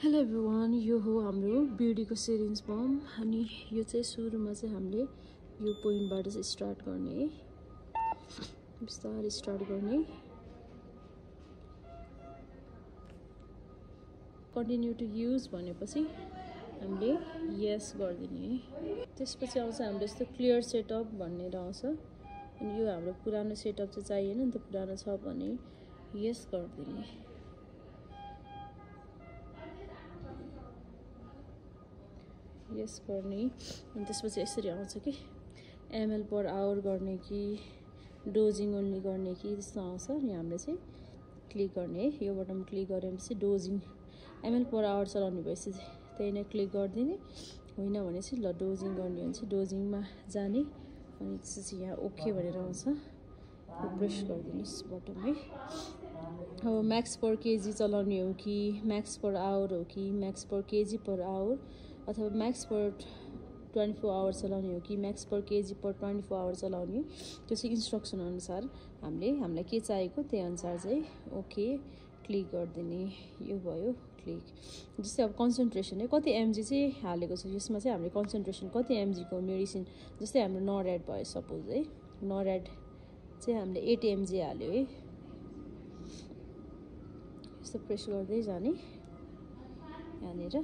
Hello everyone, यो हो हाम्रो ब्युटीको सिरिन्ज बम। अनि यो चाहिँ सुरुमा चाहिँ हामीले यो पोइन्टबाट चाहिँ स्टार्ट गर्ने है, बिस्तारै स्टार्ट गर्ने, कन्टिन्यू टु युज भनेपछि हामीले यस गरिदिने है। त्यसपछि आउँछ हाम्रो यस्तो क्लियर सेटअप भनेर आउँछ। अनि यो हाम्रो पुरानो सेटअप चाहिँ चाहिएन नि त, पुरानो छ भने यस गरिदिने। यस गर्ने अनि त्यसपछि यसरी आउँछ कि एमएल पर आवर गर्ने कि डोजिङ ओन्ली गर्ने कि त्यस्तो आउँछ। अनि हामीले चाहिँ क्लिक गर्ने है, यो बटनमा क्लिक गरेपछि डोजिङ एमएल पर आवर चलाउने भएपछि त्यही नै क्लिक गरिदिने, होइन भने चाहिँ ल डोजिङ गर्ने भने चाहिँ डोजिङमा जाने। अनि त्यसपछि यहाँ ओके भनेर आउँछ, प्रेस गरिदिनुहोस् बटन है। अब म्याक्स पर केजी चलाउने हो कि म्याक्स पर आवर हो कि max per kg per hour, अथवा म्याक्स पर 24 आवर चलाउने हो कि max per kg per 24 hour चलाउने, त्यो चाहिँ इन्स्ट्रक्सन अनुसार हामीलाई के चाहिएको त्यही अनुसार चाहिँ ओके क्लिक गरिदिने। यो भयो क्लिक। जस्तै अब कन्सन्ट्रेसन है, कति एमजी चाहिँ हालेको छ यसमा चाहिँ हामीले कन्सन्ट्रेसन कति एमजीको मेडिसिन, जस्तै हाम्रो नरेड भयो सपोज है, नरेड चाहिँ हामीले 8 एमजी हाल्यो है। यस्तो प्रेस गर्दै जाने यहाँनिर,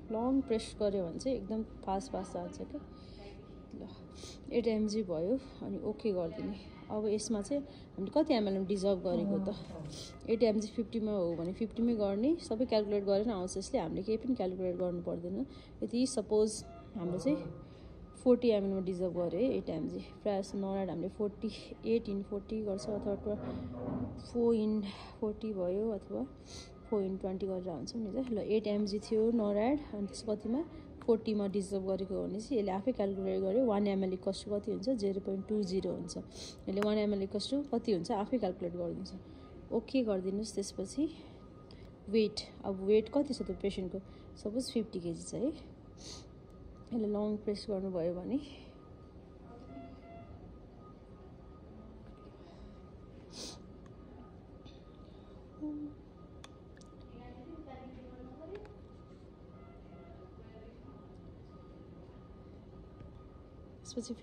लङ प्रेस गर्यो भने चाहिँ एकदम फास्ट जान्छ क्या। ल 8 एमजी भयो अनि ओके गरिदिने। अब यसमा चाहिँ हामीले कति एमएलएम डिजर्भ गरेको त, 8 एमजी 50मा हो भने 50मै गर्ने, सबै क्यालकुलेट गरेर आउँछ यसले, हामीले केही पनि क्यालकुलेट गर्नु पर्दैन। यदि सपोज हाम्रो चाहिँ 40 एमएलमा डिजर्भ गऱ्यो है 8 एमजी, प्रायः जस्तो नराड हामीले 48/40 गर्छ, अथवा 4/40 भयो, अथवा 4/20 गरेर हुन्छ नि त। ल 8 एमजी थियो नराड, अनि त्यस कतिमा 40मा डिजर्भ गरेको हो भने चाहिँ यसले आफै क्यालकुलेट गर्यो 1 एमएल इक्वल्स टु कति हुन्छ, 0.20 हुन्छ। यसले 1 एमएल इक्वल्स टु कति हुन्छ आफै क्यालकुलेट गरिदिन्छ। ओके गरिदिनुहोस्। त्यसपछि वेट, अब वेट कति छ त्यो पेसेन्टको, सपोज 50 केजी छ है, यसले लङ प्रेस गर्नुभयो भने त्यसपछि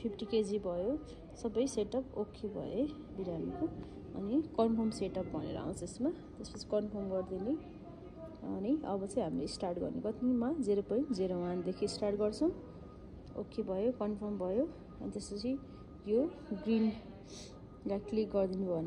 50 केजी भयो, सबै सेटअप ओके भयो है बिरामीको। अनि कन्फर्म सेटअप भनेर आउँछ यसमा, त्यसपछि कन्फर्म गरिदिने। अनि अब चाहिँ हामीले स्टार्ट गर्ने कतिमा 0.01देखि स्टार्ट गर्छौँ। ओके भयो, कन्फर्म भयो। अनि त्यसपछि यो ग्रिनलाई क्लिक गरिदिनु भयो भने